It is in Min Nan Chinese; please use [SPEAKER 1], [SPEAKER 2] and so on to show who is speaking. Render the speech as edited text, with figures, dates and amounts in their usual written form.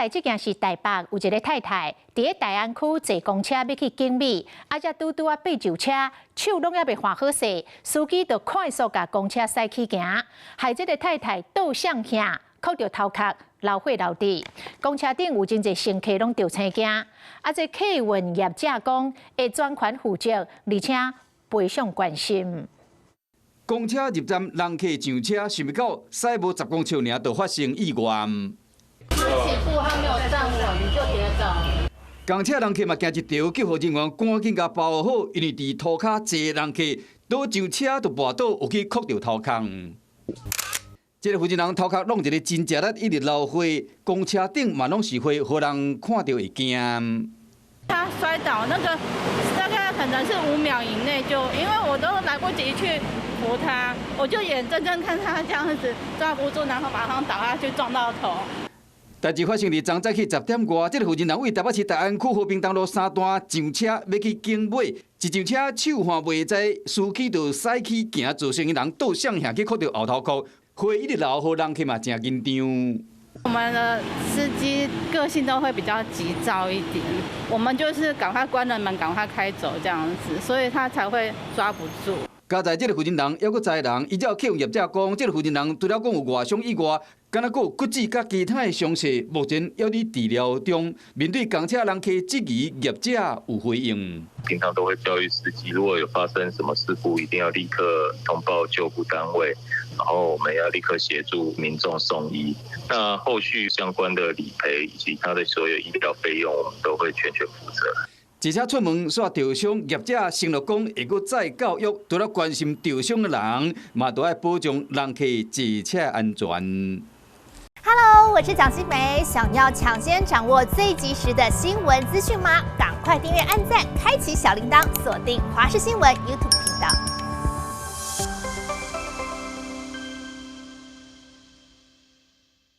[SPEAKER 1] 來這件是台北有一个太太，佇咧大安區坐公車欲去景美，啊才拄拄仔爬上車，手攏猶未換好勢，司機就快速共公車駛起行，害這个太太倒向向，磕著頭殼，流血流滴。公車頂有真濟乘客攏著青驚，啊這客運業者講會專款負責，而且賠償關心。
[SPEAKER 2] 公車入站，人客上車，想袂到駛無10公尺爾就發生意外。
[SPEAKER 3] 起步還沒有站穩，你就跌倒。
[SPEAKER 2] 公車人客嘛驚一著，救護人員趕緊共包好，因為佇塗跤坐人客倒上車就跋倒，有去磕著頭殼。這个負責人頭殼弄一个真食力，一直流血，公車頂嘛攏是血，予人看著會驚。
[SPEAKER 3] 他摔倒那個大概可能是5秒以內就，因為我都來不及去扶他，我就眼睜睜看他這樣子抓不住，然後馬上倒下去撞到頭。
[SPEAKER 2] 代誌發生佇昨早起10點外，這个負責人為台北市大安區和平東路三段上車，欲去景美，一上車手換袂知，司機就駛起行，造成人倒向下去磕著後頭殼，血一直流，予人客嘛誠緊張。
[SPEAKER 3] 我們的司機個性都會比較急躁一點，我們就是趕快關了門，趕快開走這樣子，所以他才會抓不住。
[SPEAKER 2] 佳哉這个負責人猶閣載人，依照客運業者講，這个負責人除了講有外傷以外，敢若閣有骨折佮其他的傷勢，目前猶佇治療中。面對公車人客質疑，業者有回應。
[SPEAKER 4] 平常都會教育司機，如果有發生什麼事故，一定要立刻通報救護單位，然後我們要立刻協助民眾送醫。那後續相關的理賠以及他的所有醫療費用，我們都會全權負責。
[SPEAKER 2] 坐車出門煞著傷，業者承諾講會閣再教育，除了關心著傷的人，嘛都愛保障人客坐車安全。
[SPEAKER 5] Hello，我是蔣新梅，想要搶先掌握最及時的新聞資訊嗎？趕快訂閱、按讚、開啟小鈴鐺，鎖定華視新聞 YouTube 頻道。